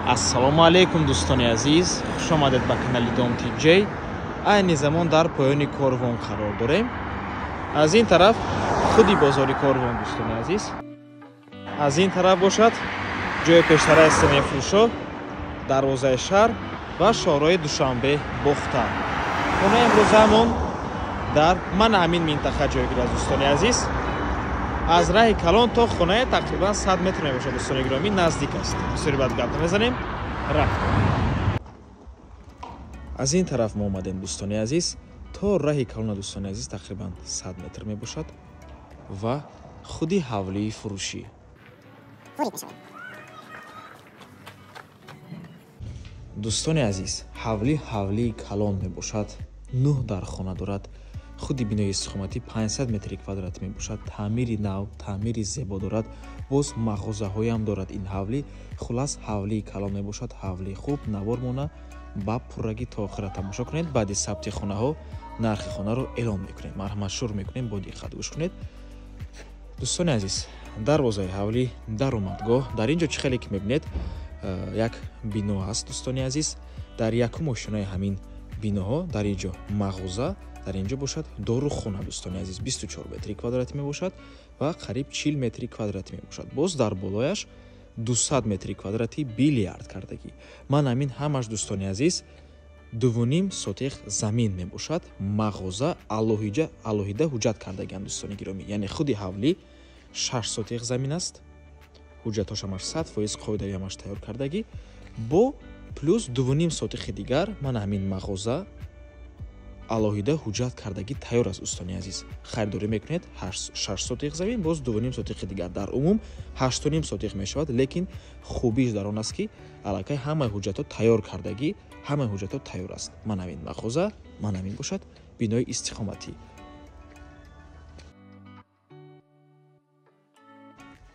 Ассалому алайкум, дӯстони азиз, хуш омадед ба канали Дом ТҶ. Айни замон дар поёни корвон қарор дорем. Аз ин тараф худи бозори корвон, дӯстони азиз. Аз ин тараф бошад ҷои пештараи семефурӯшо, дарвозаи шаҳр ва шоҳроҳи Душанбе Бохтар. Хонаи имрӯзаамон дар мана ҳамин минтақа ҷойгир аст, дӯстони азиз. Аз раҳи калон то хонае тақрибан 100 метр мебошад, дӯстони гиромӣ, наздик аст. Бисёри баъд гап намезанем, рафтем. Аз ин тараф мо омадем, дӯстони азиз, то раҳи калона, дӯстони азиз, тақрибан 100 метр мебошад ва худи ҳавлии фурӯшӣ. Дӯстони азиз, ҳавлӣ ҳавлии калон мебошад, 9 дархона дорад. Худи бинои истиқоматӣ 500 метри квадратӣ мебошад, таъмири нав, таъмири зебо дорад, боз мағозаҳоям дорад ин ҳавлӣ. Хулас, ҳавлии калон мебошад, ҳавлии хуб. Навор мона ба пуррагӣ то охира тамошо кунед. Баъди сабти хонаҳо нархи хонаро эълон мекунем. Марҳамат, шурӯъ мекунем, бо диққат гӯш кунед. Дӯстони азиз, дарвозаи ҳавлӣ, даромадгоҳ. Дар ин ҷо чӣ хеле ки мебинед, як бино ҳаст, дӯстони азиз. Дар якум ошёнаи ҳамин биноҳо дар ин ҷо мағоза, дар ин ҷо бошад дорухона, дӯстони азиз, 24 метри квадратӣ мебошад ва қариб 40 метри квадратӣ мебошад. Боз дар болояш 200 метри квадратӣ билярд кардагӣ. Ман ҳамин ҳамаш, дӯстони азиз, 2.5 сотих замин мебошад. Мағоза алоҳида ҳуҷҷат кардагианд, дӯстони гиромӣ. Яъне худи ҳавлӣ 6 сотих замин аст. Ҳуҷҷатҳош ҳамаш 100% қоидави ҳамаш тайёр кардагӣ. Бо плюс 2.5 сотихи дигар ман ҳамин мағоза алоҳида ҳуҷҷат кардагӣ тайёр аст, дӯстони азиз. Харидорӣ мекунед 6 сотих замин, боз 2.5 сотихи дигар, дар умум 8.5 сотих мешавад. Лекин хубиш дар он аст, ки аллакай ҳамаи ҳуҷҷатҳо тайёр кардагӣ, ҳамаи ҳуҷҷатҳо тайёр аст. Ман ҳамин мағоза, ман ҳамин бошад бинои истиқоматӣ.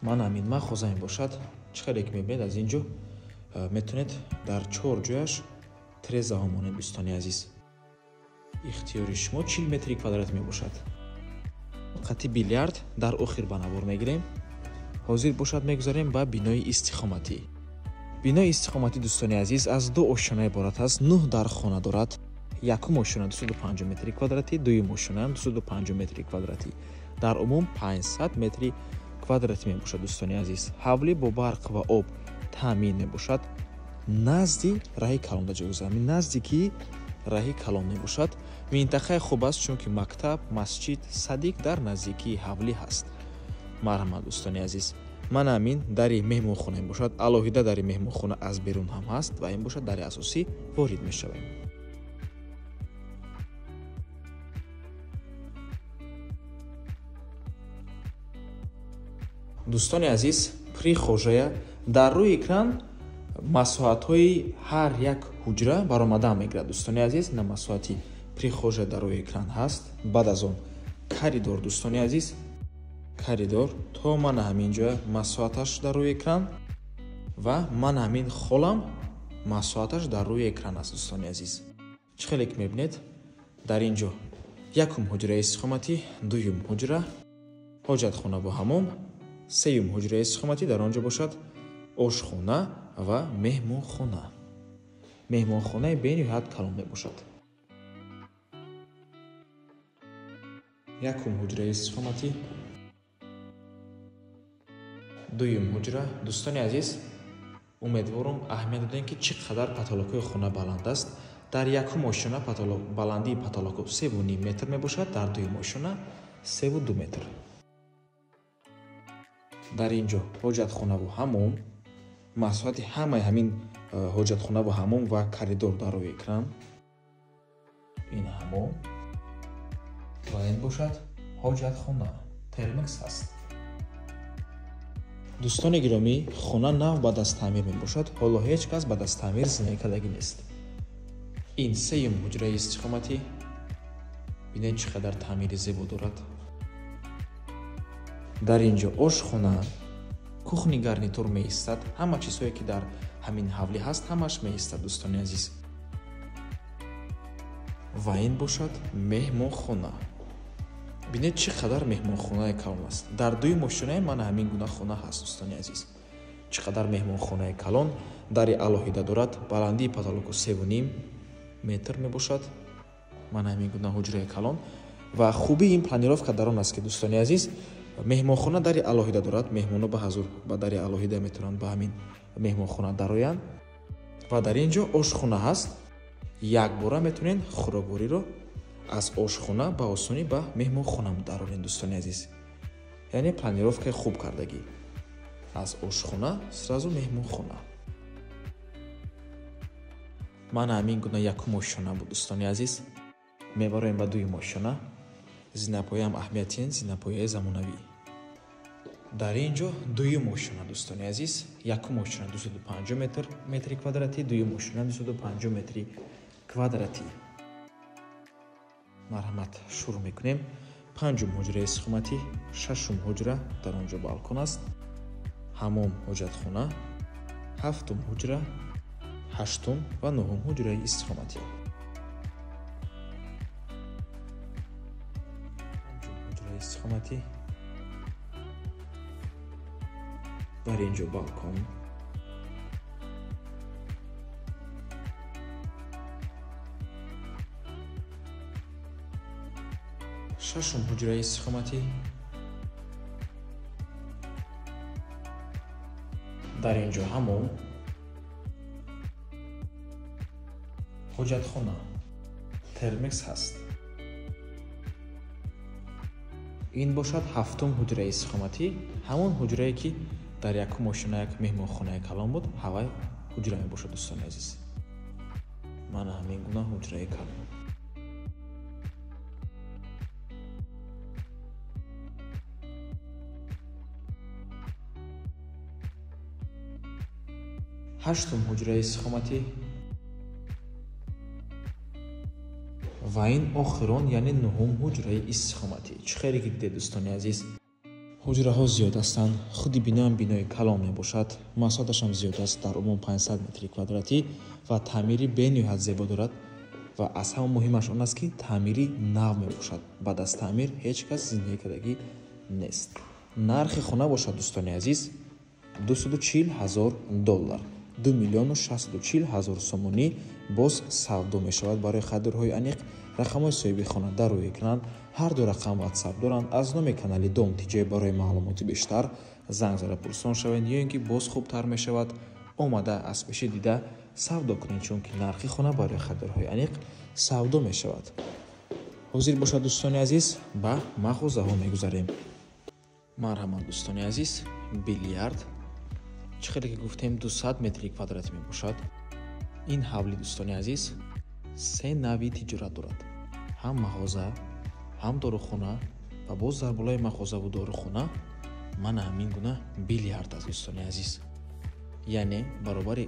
Ман ҳамин мағоза мебошад. Чӣ хеле ки мебинед, аз ин ҷо метавонед дар 4 ҷояш трезаҳо монед, дӯстони азиз. Ихтиёри шумо 40 метри квадрат мебошад. Қати билярд дар охир ба навор мегирем. Ҳозир бошад мегузарем ба бинои истиқоматӣ. Бинои истиқоматӣ, дӯстони азиз, аз 2 ошёна иборат аст, 9 дархона дорад. Якум ошёна 250 метри квадратӣ, дуюм ошёнаам 250 метри квадратӣ. Дар умум 500 метри квадратӣ мебошад, дӯстони азиз. Ҳавлӣ бо барқ ва об таъмин мебошад. Назди раҳи калон дар ҷойгузор, ҳамин наздики раҳи калон мебошад. Минтақаи хуб аст, чунки мактаб, масҷид, садик дар наздикии ҳавлӣ ҳаст. Марҳамат, дӯстони азиз. Ман ҳамин дари меҳмонхона мебошад. Алоҳида дари меҳмонхона аз берун ҳам ҳаст ва ин бошад дари асосӣ ворид мешавем. Дӯстони азиз, прихожая дар рӯи экран масоҳатҳои ҳар як ҳуҷра баромада мегирад, дӯстони азиз. На масоҳати прихожая дар рӯи экран ҳаст. Баъд аз он коридор, дӯстони азиз, коридор то мана ҳамин ҷоя масоҳаташ дар рӯи экран ва мана ҳамин холам масоҳаташ дар рӯи экран аст, дӯстони азиз. Чӣ хеле ки мебинед, дар ин ҷо якум ҳуҷраи истиқоматӣ, дуюм ҳуҷра, ҳоҷатхона бо ҳамом, сеюм ҳуҷраи истиқоматӣ, дар он ҷо бошад ошхона ва меҳмонхона. Меҳмонхонаи бениҳоят калон мебошад. Якум ҳуҷраи истиқоматӣ, дуюм ҳуҷра. Дӯстони азиз, умедворам аҳамият додем, ки чӣ қадар патолокҳои хона баланд аст. Дар якум ошёна баландии патолокҳо 3.5 метр мебошад, дар дуюм ошёна 3.2 метр. Дар ин ҷо ҳоҷатхонаву ҳамом, масоҳати ҳамаи ҳамин ҳоҷатхонаву ҳамом ва коридор дар рӯи экран. Ин ҳамом ва ин бошад ҳоҷатхона, термекс ҳаст. Дӯстони гиромӣ, хона нав ба даст таъмир мебошад. Ҳоло ҳеҷ кас ба даст таъмир зиндагӣ кардагӣ нест. Ин сеюм ҳуҷраи истиқоматӣ. Бинед чӣ қадар таъмири зебо дорад. Дар ин ҷо ошхона, кухни гарнитур меистад. Ҳама чизҳое ки дар ҳамин ҳавлӣ ҳаст, ҳамаш меистад, дӯстони азиз. Ва ин бошад меҳмонхона. Бинед чӣ қадар меҳмонхонаи калон аст. Дар дуюм ошёнаи ман ҳамин гуна хона ҳаст, дӯстони азиз. Чӣ қадар меҳмонхонаи калон, дари алоҳида дорад, баландии потолоку 3,5 метр мебошад. Мана ҳамин гуна ҳуҷраи калон. Ва хубии ин планировка дар он аст, ки дӯстони азиз, меҳмонхона дари алоҳида дорад. Меҳмонҳо ба ҳазур ба дари алоҳида метавонанд ба ҳамин меҳмонхона дароянд. Ва дар ин ҷо ошхона ҳаст. Якбора метавонед хӯроквориро аз ошхона ба осонӣ ба меҳмонхона дароред, дӯстони азиз. Яъне планировкаи хуб кардагӣ. Аз ошхона сразу меҳмонхона. Мана ҳамин гуна якум ошхона буд, дӯстони азиз. Мебароем ба дуюм ошхона. Зинапояам аҳамиятин, зинапояи замонавӣ. Дар ин ҷо дуюм ошхона, дӯстони азиз. Якум ошхона 250 метри квадратӣ, дуюм ошхона 250 метри квадратӣ. Марҳамат, шурӯъ мекунем. Панҷум ҳуҷраи истиқоматӣ, шашум ҳуҷра, дар он ҷо балкон аст, ҳамом, ҳоҷатхона, ҳафтум ҳуҷра, ҳаштум ва нуҳум ҳуҷраи истиқоматӣ. Панҷум ҳуҷраи истиқоматӣ, дар ин ҷо балкон, шашум ҳуҷраи истиқоматӣ, дар ин ҷо ҳамом, ҳоҷатхона, термекс ҳаст. Ин бошад ҳафтум ҳуҷраи истиқоматӣ, ҳамон ҳуҷрае, ки дар якум ошхона як меҳмонхонаи калон буд, ҳавай ҳуҷра мебошад, дӯстони азиз. Мана ҳамин гуна ҳуҷраи калон. Ҳаштум ҳуҷраи истиқоматӣ ва ин охирон, яъне нуҳум ҳуҷраи истиқоматӣ. Чӣ хеле ки дидед, дӯстони азиз, ҳуҷраҳо зиёд ҳастанд. Худи биноам бинои калон мебошад, масоҳаташам зиёд аст, дар умум 500 метри квадратӣ ва таъмири бениҳоят зебо дорад. Ва аз ҳама муҳимаш он аст, ки таъмири нав мебошад. Баъд аз таъмир ҳеҷ кас зиндагӣ кардагӣ нест. Нархи хона бошад, дӯстони азиз, 240 000 доллар, 2 640 000 сомонӣ боз савдо мешавад. Барои харидорҳои аниқ рақамҳои соҳиби хона дар рӯи экран, ҳар ду рақам ватсап доранд. Аз номи канали Дом ТЖ барои маълумоти бештар занг зада пурсон шавед, ё ин ки боз хубтар мешавад омада аз пеши дида савдо кунед, чунки нархи хона барои харидорҳои аниқ савдо мешавад. Ҳозир бошад, дӯстони азиз, ба мағозаҳо мегузарем. Марҳамат, дӯстони азиз, билярд чӣ хеле ки гуфтем 200 метри квадратӣ мебошад. Ин ҳавли, дӯстони азиз, се нави тиҷорат дорад. Ҳам мағоза, ҳам дорухона ва боз дар болои мағозаву дорухона мана ҳамин гуна билярд аст, дӯстони азиз. Яъне баробари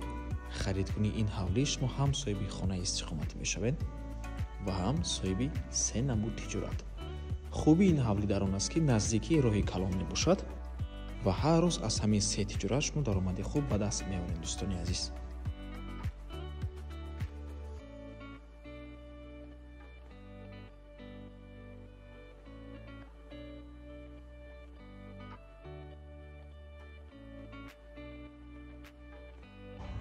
харидкунии ин ҳавлӣ шумо ҳам соҳиби хонаи истиқоматӣ мешавед ва ҳам соҳиби се намуд тиҷорат. Хубии ин ҳавлӣ дар он аст, ки наздикии роҳи калон мебошад ва ҳар рӯз аз ҳамин се тиҷорат шумо даромади хуб ба даст меоред, дӯстони азиз.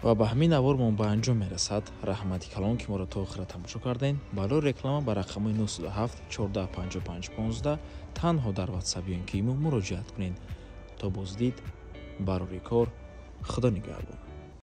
Ва ба ҳамин навормон ба анҷом мерасад. Раҳмати калон, ки моро то охира тамошо кардем. Барои реклама ба рақамҳои 907 14 55 15 танҳо дар WhatsApp ё ин ки имо муроҷиат кунед. То боздид, барори кор, Худо нигаҳбон.